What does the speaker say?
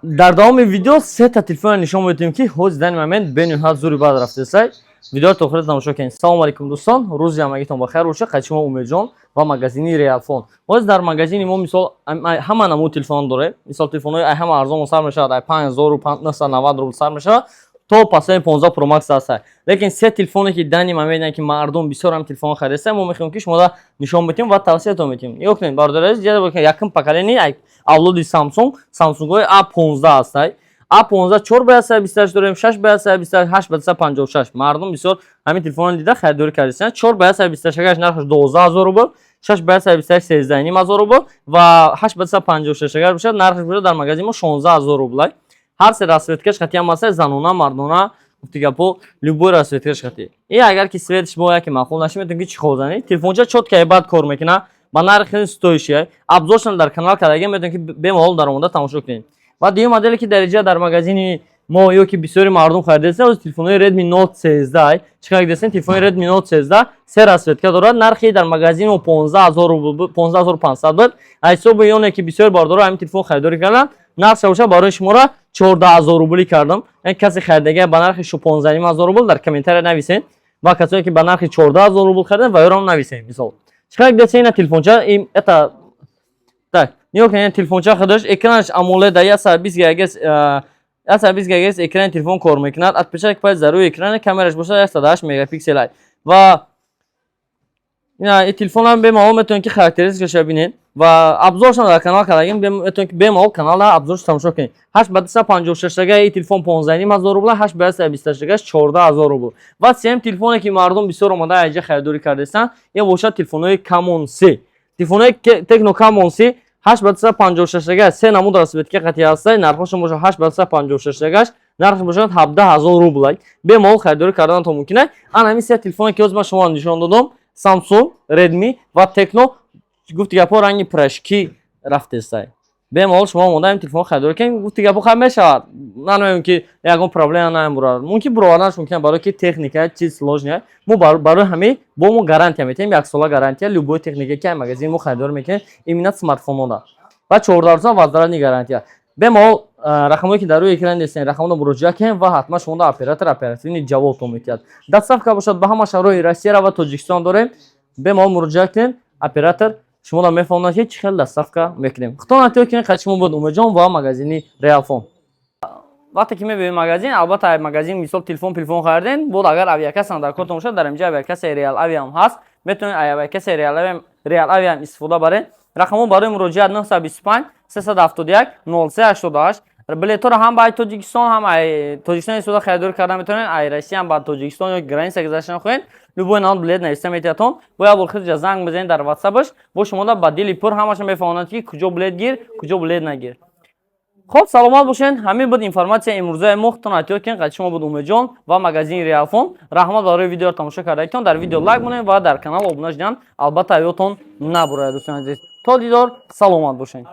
Дар давоми видео сета телефонро нишон медиҳем, ки ҳозир данный момент бениҳоят зури бад рафтесай. Видеоро то охира тамошо кунед. Салому алейкум, дӯстон, рӯзи ҳамагитон ба хайр боша. Қайчи мо Умедҷон ва магазини Реалфон. Ҳозир дар магазини мо, мисол, ҳама намуди телефон дорем. Мисол, телефонҳои ай ҳама арзон сар мешавад, ай 5990 рубл сар мешавад то пасои 15 Pro Max ҳаста. Лекин се телефоне, ки данный момент ки мардум бисёр ҳам телефон харидаста, мо мехоҳем, ки шумода нишон бидиҳем ва тавсиятон медиҳем. Нигоҳ кунед, бародари азиз, якум поколение авлоди Samsung, Samsung-ҳои A15 ҳастай. A15 4 ба 128 дорем, 6 ба 128, 8 ба 156. Мардум бисёр ҳамин телефонро дида харидорӣ кардастанд. 4 ба 128 агаш нархаш 12 000 рубл, 6 ба 128 13 500 рубл ва 8 ба 156 агар бошад, нархаш бошад дар магазин мо 16 000 рублай. Ҳар се расцветкаш хати ҳам ҳаста: занона, мардона, гуфти гапо, любой расцветкаш хати. И агар ки цветш бо яке маъқул наши, метавонед, ки чехол занед. Телефонча чётко бад кор мекунад, ба нархи хеле стоящий. Обзоршон дар канал кардагем, метавонед, ки бемалол даромада тамошо кунед. Ва дуюм моделе, ки дар инҷа дар магазини мо ё ки бисёри мардум харидаста, телефонҳои Redmi Note 13. Чӣ қадр дидастен, телефони Redmi Note 13 се расцветка дорад. Нархи дар магазини мо 15 000 рубл, 15 500 буд. Аз ҳисоби оне ки бисёри бардорро ҳамин телефон харидорӣ карданд, нархша боша барои шуморо 14 000 рублӣ кардам. Яъне касе харидага ба нархи 15 500 рубл, дар комментария нависен ва касое ки ба нархи 14 000 рубл хариданд, ва ёрам нависен. Мисол, чӣ қадр дидастен, ина телефонча, это так, нигоҳ кунед, телефонча худаш экранаш AMOLED, 120 ггц, 120 ггц экрани телефон кор мекунад. Отпечаток пальца дар рӯи экрани, камераш бошад 108 мегапиксел. Ва ина телефонам бемалол метавонед, ки характеристикаша бинед ва обзоршам дар канал кардагим, метавонед, ки бемалол каналда обзорш тамошо кунед. 8 ба 256 ага и телефон 15 500 рубл, 8 ба 128 агаш 14 000 рубл. Ва сеюм телефоне, ки мардум бисёр омада айҷа харидорӣ кардастанд, ин бошад телефонҳои Camon C. Телефонҳои Tecno Camon C 8 ба 256 ага се намуд расцветка қати ҳастай. Нархошон бошад, 8 ба 256 агаш нархш бошад 17 000 рублай. Бемалол харидорӣ карданатон мумкин аст. Ана ҳамин се телефоне, ки ҳозир ман шуморо нишон додам, Samsung, Redmi ва Tecno, гуфти гапҳо, ранги пирашкӣ рафтестай. Бемалол шумо омода ҳамин телефон харидорӣ кунед. Гуфти гапҳо, хай, мешавад, намегӯем, ки ягон проблема намебурад, мумкин буроварданаш мумкин, барое ки техника чиз сложная. Мо барои ҳамин бо мо гарантия метиҳем, яксола гарантия любой техника, ки магазини мо харидорӣ мекунед, именно смартфонҳода, ва 14 рӯза возвратный гарантия. Бемалол рақамҳое, ки дар рӯи экран дестен, рақамҳоро муроҷиат кунед ва ҳатман шумода оператор оперативный ҷавобтон метиҳад. Доставка бошад, ба ҳама шаҳрҳои Россияра ва Тоҷикистон дорем. Бемалол муроҷиат кунед, оператор шуморо мефаҳмонад, ки чӣ хел доставка мекунем. Худтон эҳтиёт кунед. Қайчи шумо буд Умедҷон ва магазини Реалфон. Вақте ки мебинед магазин, албатта, магазин, мисол, телефон телефон харидем буд, агар авиакассам дар кортон бошад, дар инҷа авиакассаи Реал Авиам ҳаст, метавонед авиакассаи Реал Авиам истифода баред. Рақамҳо барои муроҷиат 925 371 03 88. Билетҳоро ҳам ба Тоҷикистон, ҳам ай Тоҷикистон истифода харидорӣ карда метавонед, ай Россия ҳам ба Тоҷикистон ё граница гузаштан хоҳед, любой намуд билет нависта метиҳатон. Бо як бор худҷа занг бизанед дар ватсапаш, бо шумода ба дили пур ҳамаша мефаҳмонад, ки куҷо билет гир, куҷо билет нагир. Хоб, саломат бошед. Ҳамин буд информатсия имрӯзаи мо. Худтон эҳтиёт кунед. Қайчи шумо буд Умедҷон ва магазини Реалфон. Раҳмат барои видеоро тамошо кардагитон. Дар видео лайк монед ва дар канал обуна шудан, албатта, ёдтон набурад. Дӯстони азиз, то дидор, саломат бошед.